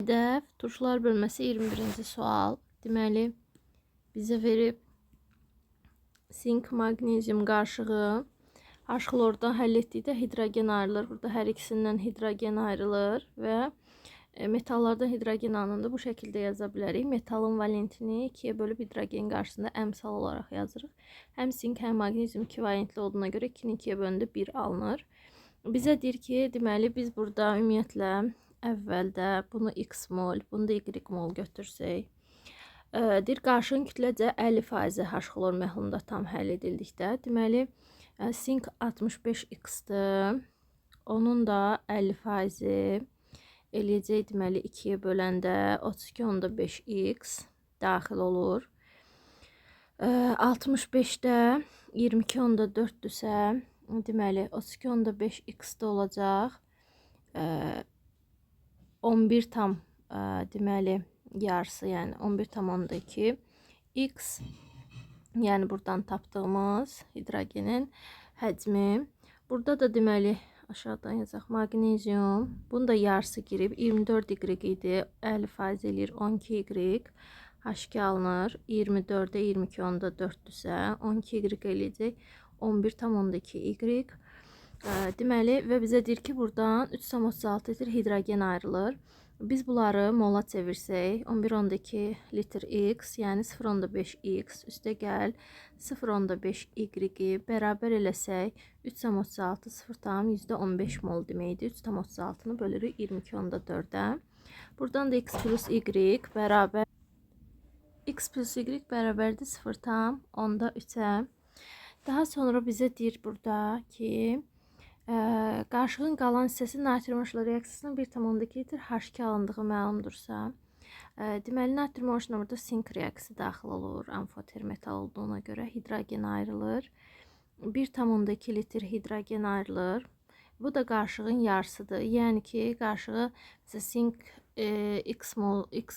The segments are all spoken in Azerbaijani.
Hədəf, turşular bölməsi 21-ci sual. Deməli, bizə verib sink maqnezium qarışığı H-xlordan həll etdikdə hidrogen ayrılır. Burada hər ikisindən hidrogen ayrılır və metallardan hidrogen alınanda bu şəkildə yaza bilərik. Metalın valentini 2-yə bölüb hidrogen qarşısında əmsal olaraq yazırıq. Həm sink, həm maqnezium 2 valentli olduğuna görə 2-ni 2-yə böləndə 1 alınır. Bizə deyir ki, deməli biz burada ümumiyyətlə əvvəldə bunu x mol, bunu da y mol götürsək. Deyir, qarışığın kütləcə 50% H-xlor məhlulunda tam həll edildikdə, deməli, sink 65x-dir. Onun da 50% eləyəcək, deməli, 2-yə böləndə 32,5x daxil olur. 65-də 22,4-dürsə, deməli, 32,5x də olacaq. 11 tam, deməli, yarısı, yəni 11,2 x, yəni buradan tapdığımız hidrogenin həcmi. Burada da deməli aşağıdan yazaq maqnezium. Bunun da yarısı girib 24 y idi. 50% eləyir 12 y. H2 alınır. 24-ə 22,4-dürsə 12 y eləyəcək 11,2 y. Deməli və bizə deyir ki, buradan 3,36 litr hidrogen ayrılır. Biz bunları mola çevirsək 11,2 litr x, yəni 0,5 x üstə gəl 0,5 y-i bərabər eləsək 3,36 0,15 mol deməkdir. 3,36-nı bölürük 22,4-ə. Buradan da x plus y bərabər x plus y bərabərdir 0,3-ə. Daha sonra bizə deyir burada ki, qarışığın qalan hissəsi natrium HCl reaksiyasının 1,2 litr H2 alındığı məlumdursa, deməli natrium HCl burada sink reaksiyası daxil olur. Amfoter metal olduğuna görə hidrogen ayrılır. 1,2 litr hidrogen ayrılır. Bu da qarışığın yarısıdır. Yəni ki, qarışığı məsələn sink x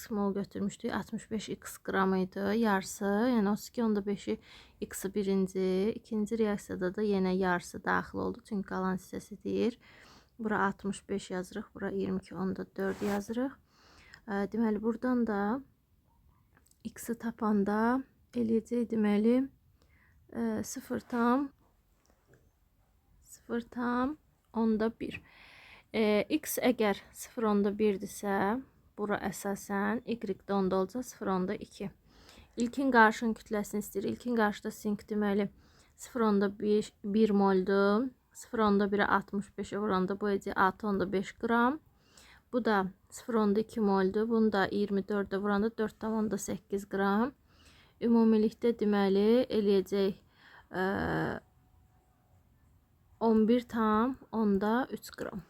mol götürmüşdük. 65 x qram idi yarısı. Yəni 32,5-i x-i birinci, ikinci reaksiyada da yenə yarısı daxil oldu. Çünki qalan hissəsi deyir. Bura 65 yazırıq, bura 22,4 yazırıq. Deməli buradan da x-i tapanda eləyəcək deməli 0,0,1. X əgər 0,1-dirsə, bura əsasən y də onda olacaq 0,2. İlkin qarışığın kütləsini istəyir. İlkin qarışıqda sink deməli 0,1 1 moldur. 0,1-ə 65-ə vuranda bu edəcək 6,5 qram. Bu da 0,2 moldur. Bunu da 24-ə vuranda 4,8 qram. Ümumilikdə deməli eləyəcək 11,3 qram.